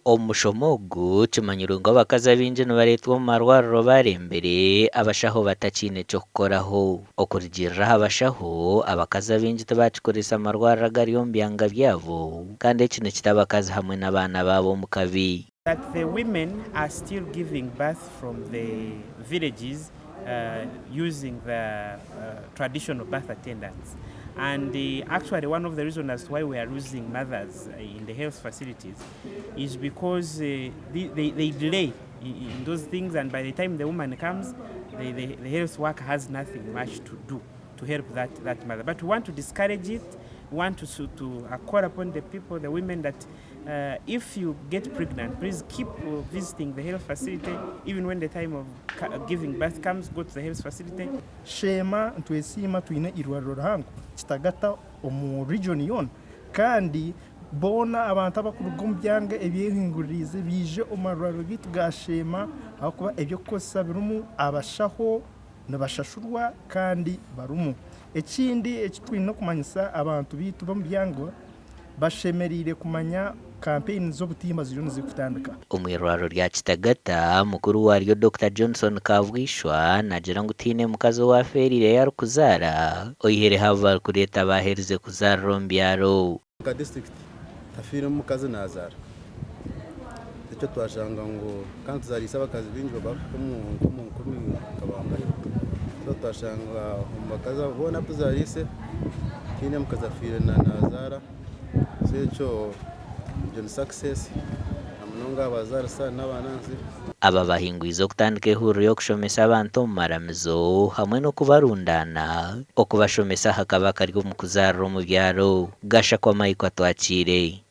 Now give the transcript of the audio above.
Omu mushomo ogu, kimanyirwe ngu abakazi abaingi nibareetwa omu marwariro barembire, abashaho batakiine ky'okukoraho. Okurugiirira aha bashaho, abakazi abaingi tibakikoresa marwariro agari omu byanga byabo kandi eki nikita abakazi hamwe n'abaana baabo omu kabi. That the women are still giving birth from the villages using the traditional birth attendants and actually one of the reasons as to why we are losing mothers in the health facilities is because they, they, they delay in those things and by the time the woman comes the, the, the health worker has nothing much to do to help that, that mother. But we want to discourage it. We want to, to call upon the people, the women, that if you get pregnant, please keep visiting the health facility. Even when the time of giving birth comes, go to the health facility. Sheema nitwesiima twine irwariro rihango Kitagata omu region yoona kandi boona abantu abakuruga omu byanga ebyehinguririize baije omu marwariro gaitu ga Sheema ahabw'okuba eby'okukozesa birimu, abashaho nibashashurwa kandi barimu. Ekindi eki twine kumanyisa abantu baitu b'omu byanga bashemereire kumanya kampeyini z'obutimba ziriyo nizikutandika. Omu irwariro rya Kitagata, mukuru waaryo Dokita Johnson Kabwishwa naagira ngu tihaine mukazi owafeereireyo arikuzaara oihireho abu barikureeta baaherize kuzaarira omu byaro. Nka disiturikiti tafiiremu mukazi nazaara ekyo twashanga ngu kandi tuzariise abakazi baingi barikuhika omu nkumi nka bangahi so twashanga omu bakazi abo boona abu tuzariise tihaine mukazi afiire nazaara so ekyo egyo ni success na munonga aha bazaarisa n'abanansi. Aba bahingwize okutandika ehururu y'okushomesa abantu omu maramizo hamwe n'okubarundaana okubashomesa aha kabi akari omu kuzaarira omu byaro. Gashakwa Mike Atwakiire.